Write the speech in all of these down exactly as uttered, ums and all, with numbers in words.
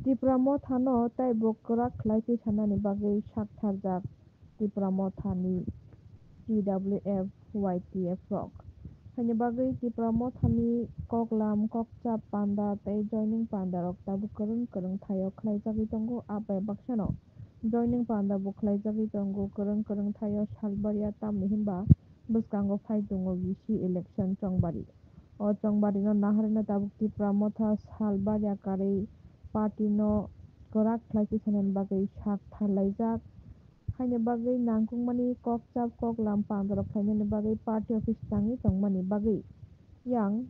Tipra Mothano teibo kwrak khlai khe sanani bagwi saktharjak Tipra Mothani T W F, Y T F rok. Haini bagwi Tipra Mothani koklam, kokchap panda tei joining panda rok tabuk kwrwng kwrwng thaio khlaijagwi tongo. Abai baksano joining panda bo khlaijagwi tongo, kwrwng kwrwng thaio salbaria, tamni hinba bwskango phai tongo V C election chongbari. O chongbarino naharino tabuk Tipra Motha salbaria karwi party no kwrak khlai tisanani bagwi sak tharlaijak. Haini bagwi nangkukmani kokchap koklam pandarok khlainani bagwi party office tangwi tongmani bagwi yang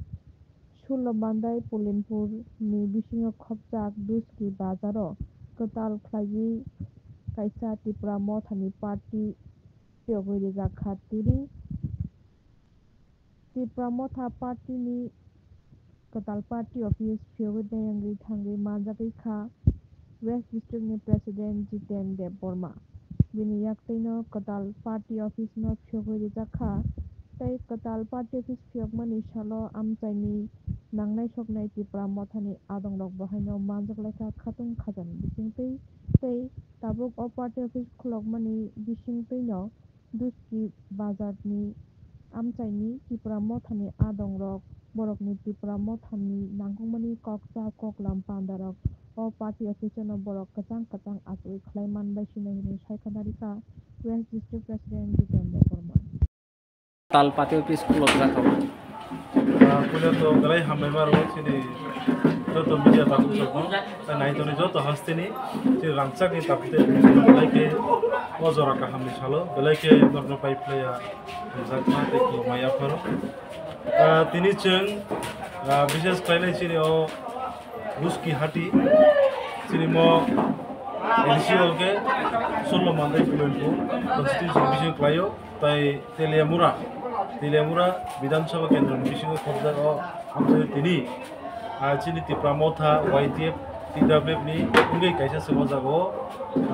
Sullo Bandai Pulinpur ni bisingo khopjak Duski bazaro kwtal khlaiwi kaisa Tipra Mothani party phiyogwi rijak kha. Tini Tipra Motha party ni kwtal party office phiyogwi dayangwi thangwi manjagwi kha West District ni President Jiten Debbarma. Bini yaktwino kwtal party office no phiyogwi rijak kha. Tei kwtal party office phiyokmani salo amchaini nangnai soknai Tipra Mothani adongrok bo haino manjak laikha khatung khajani bisingtwi. Tei tabuk o party office khulokmani bisingtwino Duski bazarni amchaini Tipra Mothani adongrok, borokni Tipra Mothani nangkukmani kokchap koklam pandarok o party office-o no borok kwchang kwchang achugwi khlai manbai sino hinwi sai khna rikha West District President Jiten Debbarma. Tal party office khulokjak kha. Ah, puila to belai hambai ma rwgo chini joto media tabuk joto, tei nai tonwi joto hasteni chini rangchakni tabuk tei belai khe o jora kahamni salo belai khe norokno pai phlaiya hamjakma tei khulumma yapharo. Ah, tini chwng, ah, bishes khlainai chini o Duski hati, chini mo A D C hwnkhe Sullo Mandai Pulinpur constituency bising khlaio. Tai Teliamura, Teliamura Bidhan Sabha Kendro ni bisingo khobjak o amchaini tini, ah, chini Tipra Motha, Y T F, T W F ni wngwi kaisa chwng o jaga o,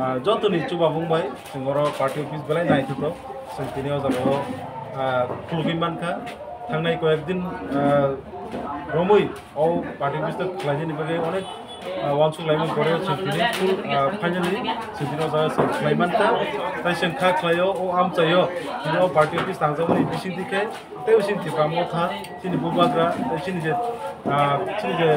ah, jotoni chubamung bai chwng oro party office belai naithotok chwng tini o jaga o, ah, khulugwi mankha. Thangnai koyek din, ah, romwi o party office no khlainani bagwi onek, ah, uansuk laimani pore chwng tini full, ah, finally chwng tini o jaga chwng khlai mankha. Tai chwng kha khlaio o amchaio tini o party office tangjakmani bisingtwi khe tei chini Tipra Motha chini bubagra tei chini je, ah, chini je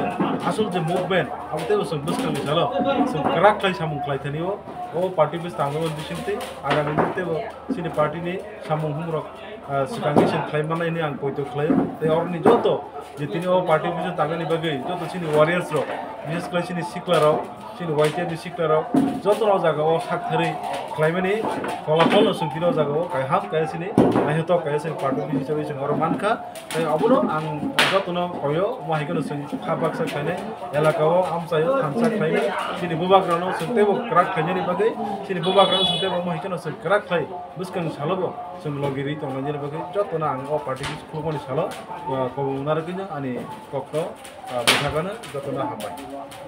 asol je movement abo teibo chwng bwskangni salo chwng kwrak khlai samung khlai thani o, o party office tangjakmani bisingtwi agami teibo chini party ni samung humrok, ah, swkangni se khlai mannai hwnwi ang poito khlaio. Tei oroni joto je tini o party office o tangani bagwi joto chini warriors rok, bises khlai chini sikla rok, chini Y T F ni sikla rok joto o jaga o sak tharwi khlaimani pholaphol no chwng tini o jaga o kaham kaya chini naithotok kaya chini party office hisabe chwng oro mankha. Tei abono ang jotono koyo, omo hai kheno chwng kha baksa khlainai, elaka o amchaio thansa khlainai, chini bubagrano chwng teibo kwrak khlainani bagwi, chini bubagrano chwng teibo omo hai kheno chwng kwrak khlai bwskang salobo chwng logi rwi tongnaini bagwi jotono ang o party office khulmani salo, ah, kobong narwgwino ani kokno, ah, bwthagano jotono hambai.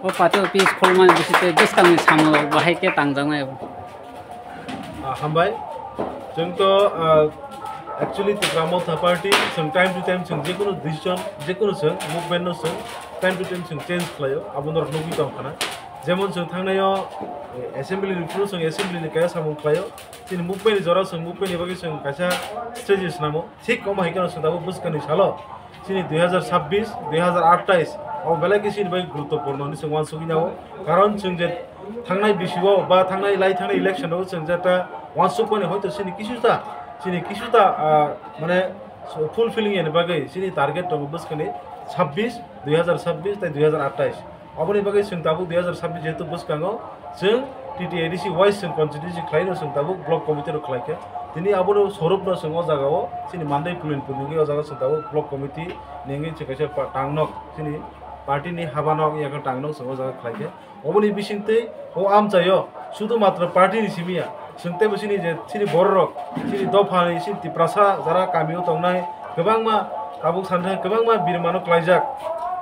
O party office khulmani bisingtwi bwskangni samung rok bahai khe tangjaknai. Ah, hambai. Chwng to, ah, actually Tipra Motha Party, chwng time to time chwng jekono decision, jekono chwng movement no chwng time to time chwng change khlaio, abo norok nugwi tong khana. Jemon chwng thangnaio, eh, assembly ni phuru chwng assembly ni kaya samung khlaio, chini movement ni jora chwng movement ni bagwi chwng kaisa strategy swnamo, thik omo hai kheno chwng tabuk bwskangni salo. Chini dui hazar sabbish, dui hazar athais, abo belai khe chini bai guruttopurno hinwi chwng uansugwi nao. Karon chwng je thangnai bisio ba thangnai lai thangnai election o chwng je ta uansukmani hoito chini kisuta, chini kisuta, ah, mane fulfilling yani bagwi chini target tongo bwskangni sabbish, dui hazar sabbish tei dui hazar athais. Aboni bagwi chwng tabuk dui hazar sabbish jehetu bwskango chwng T T A D C wise chwng constituency khlaino chwng tabuk block committee rok khlaikha. Tini abono sorupno chwng o jagao chini Mandai Pulinpur nungwi o jaga chwng tabuk block committee nungwi chwng kaisa pa-, tangnok chini party ni habanok yakha tangnok chwng o jaga khlaikha. Oboni bisingtwi o amchaio sudu matra party ni simi ya. Chwng teibo chini je chini bororok, chini dophani, chini Tiprasa jara kamio tongnai kwbangma tabuk santhai kwbangma birmano klaijak.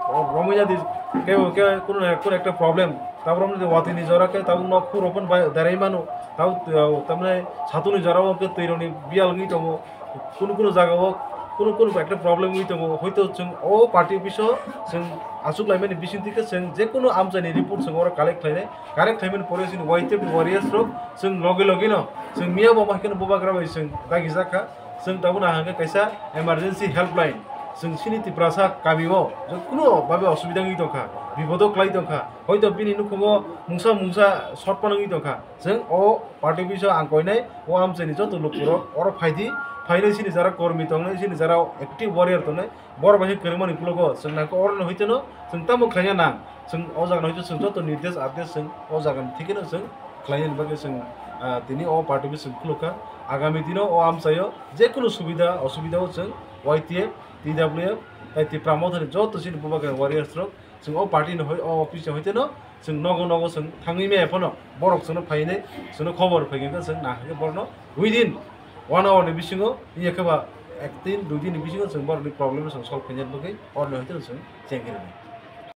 Romwi jadi kebo khe kuno na kuno ekta problem. Tabuk romwi watwi ni jora khe tabuk nok phuru phun bai darai mano. Tabuk, uh, tamne satuni jora o khe twi rokni biyal wngwi tongo. Kuno kuno jaga o Kunu kunu ekta problem wngwi tongo, hoito chwng o party office o chwng achuk laimani bisingtwi khe chwng je kunu amchaini report chwng oro collect khlainai, collect khlaimani pore chini Y T F warriors rok chwng loge loge no chwng miya bo ma khe bubagra bai chwng dagijak kha. Chwng tabuk nahakhe kaisa emergency helpline, chwng chini Tiprasa kami o je kunu babe osubida wngwi tongkha, bipodo kwlai tongkha, hoito bini nukhungo mungsa mungsa short phano wngwi tongkha. Chwng o party office o ang koinai, o amchaini joto lukurok oro phaidi, phainai chini jara kormi tongnai, chini jara active warrior tongnai, borok bai khe kwrwngmani ukologo chwng nangkhe oro no hoiteno chwng tamo khlaina nang, chwng o jaga no hoite chwng joto nirdesh adesh chwng o jaga ni thikeno chwng khlainani bagwi chwng, ah, tini o party office chwng khulukha. Agami dino o amchaio je kunu subida osubida o chwng Y T F, T W F, tai Tipra Mothani joto chini bubagra warriors rok chwng o party ni hoi, o office ni hoiteno chwng nogo nogo chwng thangwi maya phano borok chwngno phainai, chwngno khobor phaikhe chwng nahakhe borokno within one hour ni bisingo, iya khe ba ek din, dui din ni bisingo chwng borokni problem no chwng solve khainani bagwi oroni hoiteno chwng chengkhe rwnai.